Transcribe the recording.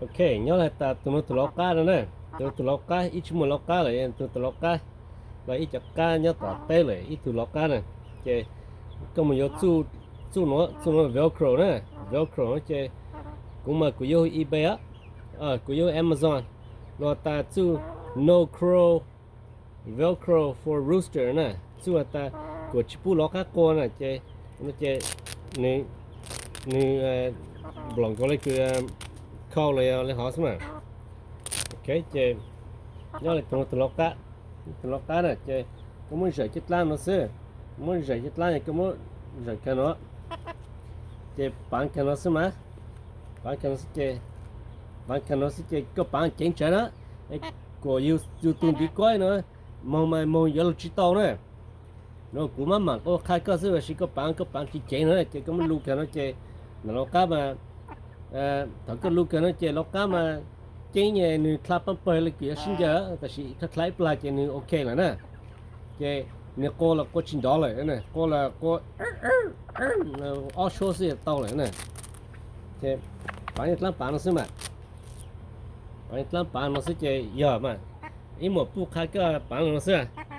Ok, nyob li tas tus no tus lau qab no na, tus no tus lau qab, ib tsis muaj lau qab lawm, tus no tus lau qab, los ib co qab nyob tom teb lawm ib tug lau qab na. Ces koj mus yuav txuj, txuj no, txuj no velcro na, velcro no ces kuv mas kuv yuav hauv eBay, kuv yuav hauv Amazon, los tas txuj no crow velcro for rooster na, txuj tas kuas tsis pub lau qab qua na ces, ces nws, nws nplos nkaus li kws khau los yog li hov xwb na. Ok, ces nyob li tus no tus lau qab, tus lau qab na ces koj muab zawm caj dlaab no xwb, muab zawm caj dlaab es koj muab zawm kag no, ces paav kag no xwb mas, paav kag no xwb ces, paav kag no xwb ces koj paav ceev tsawv na, kuas yus tus ntiv kuab no moog mas moog yuav luag tsis tau na. No kuv maj mam qha koj xwb, tab sis koj paav, koj paav ceev ceev no ces koj muab lug kag no ces, lau qab mas, thaum koj lug kag no ces lau qab mas ceeb, nws dlha paab pawg li kws yuav sib ncaws, tab sis dlha dlha ib plag ces nws ok lawm na. Ces nws qua los qua tsis nrov lawm, qua los qua ob suab xwb tau lawm na. Ces paav dlaab paav no xwb mas, paav dlaab paav no xwb ces yog mas, ib muam puj qha koj paav no xwb.